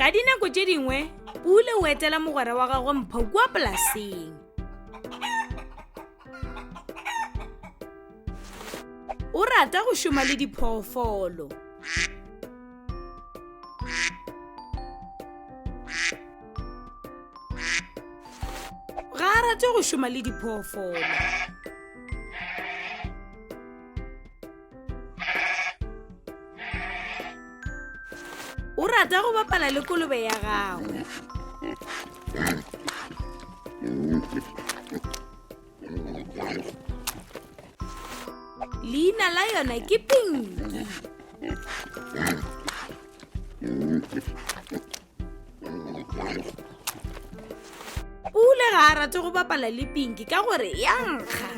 Ka dinako tše dingwe, Pule o etela mogwera wa gagwe Mpho kua polaseng. O rata go šoma le diphoofolo. Ga a rate go šoma le diphoofolo. O rata go bapala le kolobe ya gagwe. Leina la yona ke Pinky. Pule ga a rate go bapala le Pinky ka gore ya nkga.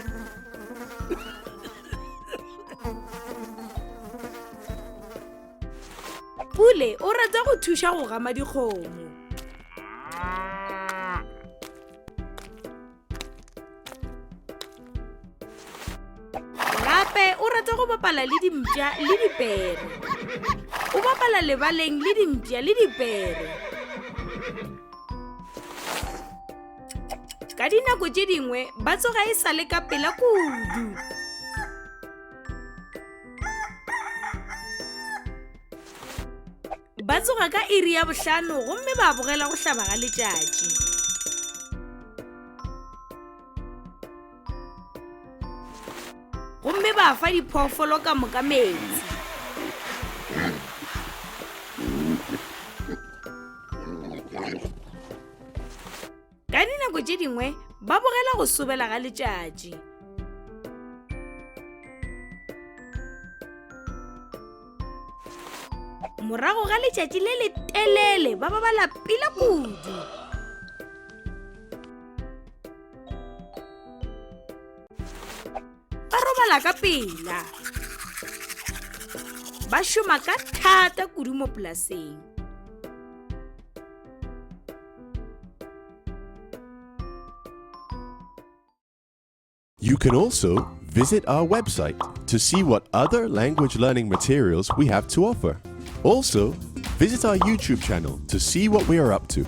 Pule o rata go thuša go gama dikgomo. Gape o rata go bapala le dimpša le dipere. O bapala lebaleng le dimpša le dipere. Ka dinako tše dingwe ba tsoga e sa le ka pela kudu. Ba tsoga ka iri ya bohlano gomme ba bogela go hlaba ga letšatši. Gomme ba fa diphoofolo ka moka meetse. Ka dinako tše dingwe ba bogela go sobela ga letšatši. Morago ga letšatši le letelele ba ba ba lapile kudu. Ba robala ka pela. Ba šoma ka thata kudu mo polaseng. You can also visit our website to see what other language learning materials we have to offer. Also, visit our YouTube channel to see what we are up to.